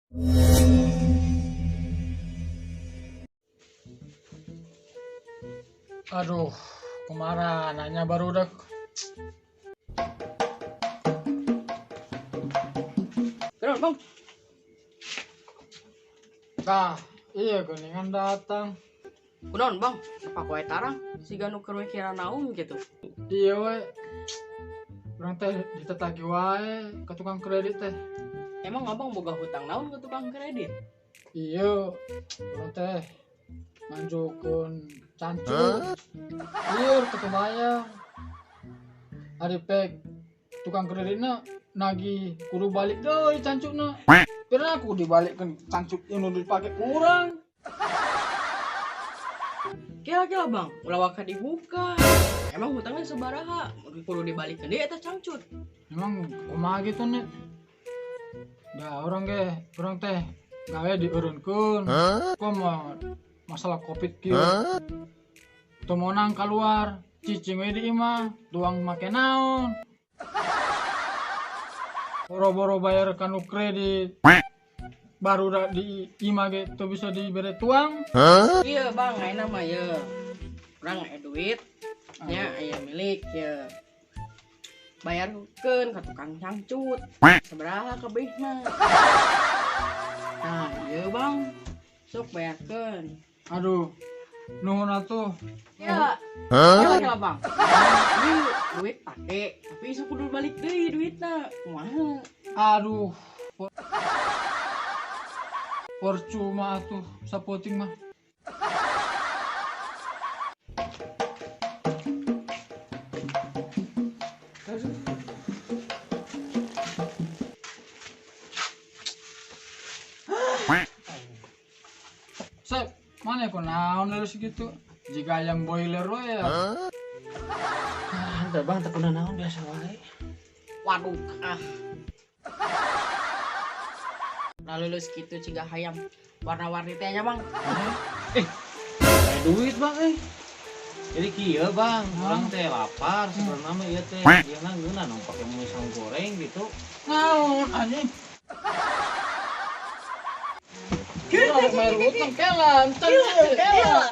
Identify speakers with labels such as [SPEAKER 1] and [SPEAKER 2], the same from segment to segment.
[SPEAKER 1] Aduh, kumaha nanya barudak.
[SPEAKER 2] Kenapa, Bang?
[SPEAKER 1] Tah, iya geningan datang.
[SPEAKER 2] Kunaon, Bang? Apa wae tarang? Siga nu keur kira naon gitu.
[SPEAKER 1] Iya we. Urang teh ditatagih wae ke tukang kredit teh.
[SPEAKER 2] Emang abang boga hutang naon ke tukang kredit?
[SPEAKER 1] Iya, urang teh nganjukeun cangcut. Iya, teu kebayar. Ari pek tukang kreditna nagih kudu balik deui cangcutna. Pernah aku dibalikkeun cangcut nu dipake ku urang.
[SPEAKER 2] Kira-kira, Bang, ulah waka dibuka. Emang hutangnya sabaraha? Kudu dibalikeun deui eta cangcut.
[SPEAKER 1] Emang kumaha gitu nih? Da urang ge, urang teh gawe dieureunkeun. Kok mau masalah Covid kieu. Teu meunang keluar, cicing we di imah, tuang make naon. Boro-boro bayar kanu kredit. Baru da di imah ge teu bisa dibere tuang.
[SPEAKER 2] Iya, Bang, ayeuna mah ye. Urang aya duit, nya aya milik ye. Bayarkeun ka tukang cangcut. Sabaraha kabehna? Nah, iya, Bang. Sok bayarkeun.
[SPEAKER 1] Aduh, nuhun atuh.
[SPEAKER 2] Ya. Ya lah, Bang. Ini duit pake, tapi isuk kudu balik deui duitna. Kumaha?
[SPEAKER 1] Aduh. Percuma atuh sapoting mah. Sep, mana kok naon leuleus gitu? Jiga ayam boiler we ya.
[SPEAKER 3] Ah, henteu, Bang, teu kuna naon, biasa wae.
[SPEAKER 2] Waduh, ah. Nah, leuleus kitu ciga hayam warna-warni teh nya, Bang.
[SPEAKER 3] Eh, aya duit, Bang, eh. Jadi kieu, Bang, urang teh lapar sebenarnya mah ieu teh. Ieu na ngeunah nong pake pisang goreng gitu.
[SPEAKER 1] Naon anjing? Kira bayar utang kelan, kela.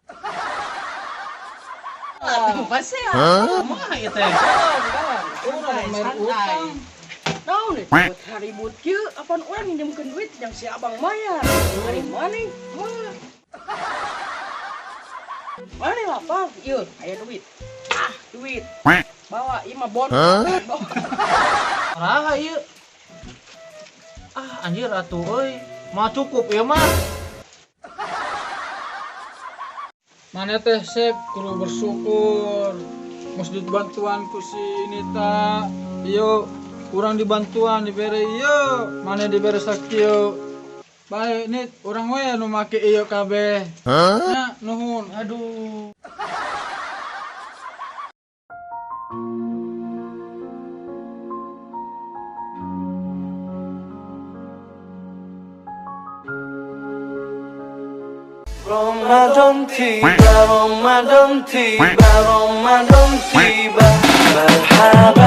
[SPEAKER 2] Apa sih ya?
[SPEAKER 3] Kumaha ieu teh?
[SPEAKER 1] Urang bayar utang.
[SPEAKER 2] Naon nih, buat ribut kieu, apaan urang minjemkeun duit yang si abang mayar. Ari maneh? Mah. Mana lapar? Ieu, aya duit. Ah, duit. Bawa, ieu mah bon. Bawa.
[SPEAKER 3] Sabaraha ieu? Ah, anjir atuh euy. Mah cukup ieu mah.
[SPEAKER 1] Mana teh Sep kudu bersyukur. Mesti dibantuan ku si Nita. Iyo, kurang dibantuan dibere iyo. Mana dibere sakieu. Baik nit, urang we nu make ieu kabeh. Nya nuhun.
[SPEAKER 3] Aduh.
[SPEAKER 4] Ramadan tiba, Ramadan tiba, Ramadan tiba. Marhaba.